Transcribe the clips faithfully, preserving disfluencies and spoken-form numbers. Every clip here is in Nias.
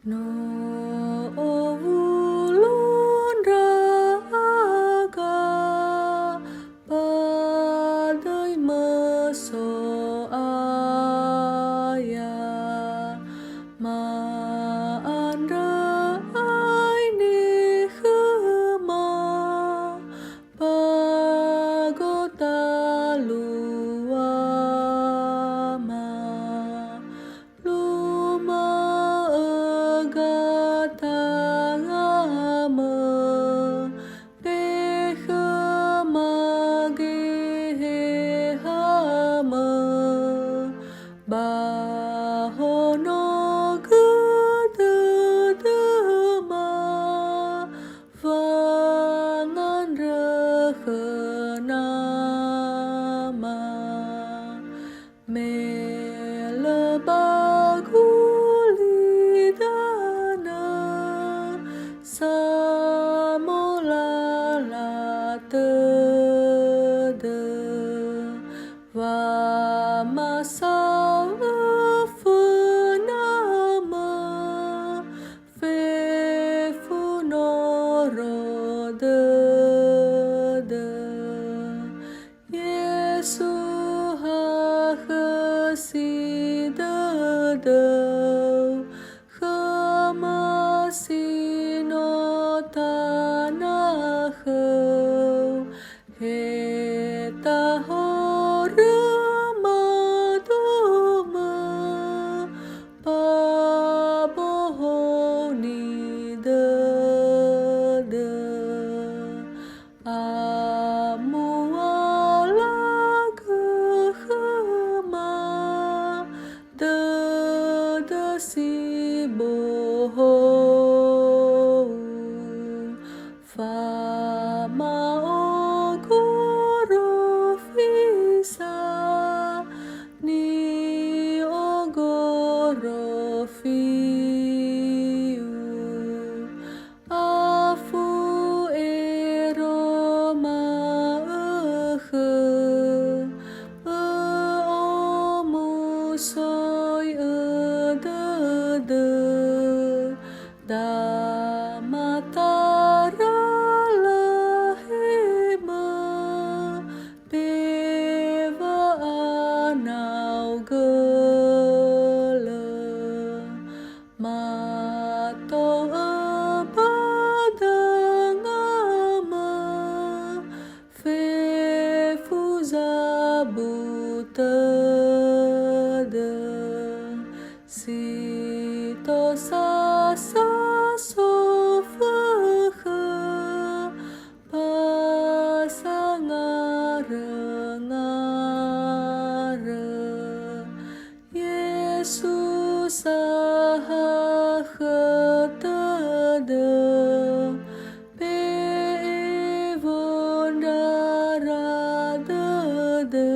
No owulo ndra'aga, ba döi-Mö So'aya, ma'andrö aine khöma ba gotaluama. Luma'ö gatangamö, bekhöma gehehamö, ba honogö dödöma, wangandrö khö Nama. Me lö ba gulidanö, samolala tödö, wamasao'ö föna-Mö, fefu noro dödö. Yesu, hakhö si dödöu, khöma si no tanakhöu, he tahoröma dödöu, ba bohou nidödöu. Amuala gö khöma dödö si bohou, fama'ogorofi sa ni'ogorofiu. Afu ero ma'ökhö, ö'omusoi'ö dödö, damatara lö hemö, be wa'anaugölö. Mato öba döngömö, fefu zabu tödö, si tosa sa sofökhö, ba sangarö-ngarö. Yesu sahakhö tödö, be'e wondrara dödö,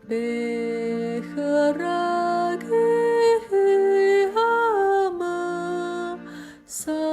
bekhöra gehehamö, sa